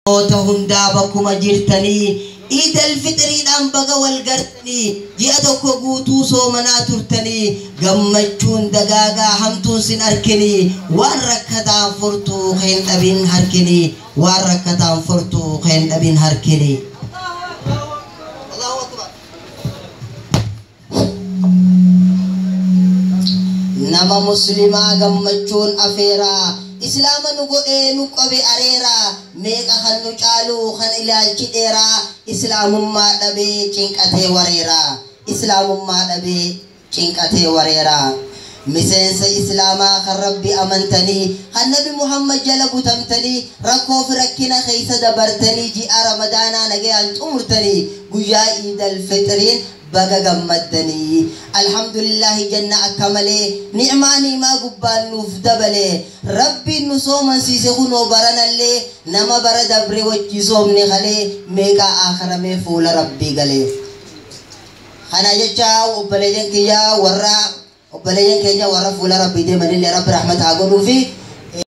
Namoota hundaa bakkuma jirtanii Iidal Fixiriidhaan baga wal gartanii, ji'a tokko guutuu soomanaa turtanii, gammachuun dagaagaa hamtuun sin arkinii, waan rakkataan furtuu keen dhabin harkinii, waan rakkataan furtuu keen dhabin harkinii. Allahu Akbar. Nama muslimaa gammachuun afeeraa, islaama nu godhee nu qabe areeraa, meeqa kan nu caalu kan ilaalchi dheeraa, islaamummaa dhabee cinqatee wareeraa, islaamummaa dhabee cinqatee wareeraa. Miseensa islaamaa kan Rabbi amantanii, kan Nabi Muhammad jala butamtanii, rakkoo fi rakkina keessa dabartanii, ji'a Ramadaanaa nagayaan xumurtanii, guyyaa Iidal Fixiriin baga gammaddanii. Alhamdulillahi jenna akka malee, ni'maa ni'maa gubbaan nuuf dabale. Rabbiin nu soomansiise kunoo baranallee, nama bara dabre wajji soomne kalee, meeqaa akhiramee fuula Rabbii galee. Kana jecha obboleeyyan kiyya, warra obboleeyyan keenya warra fuula Rabbii deemanillee Rabbi rahmata haa godhuufi.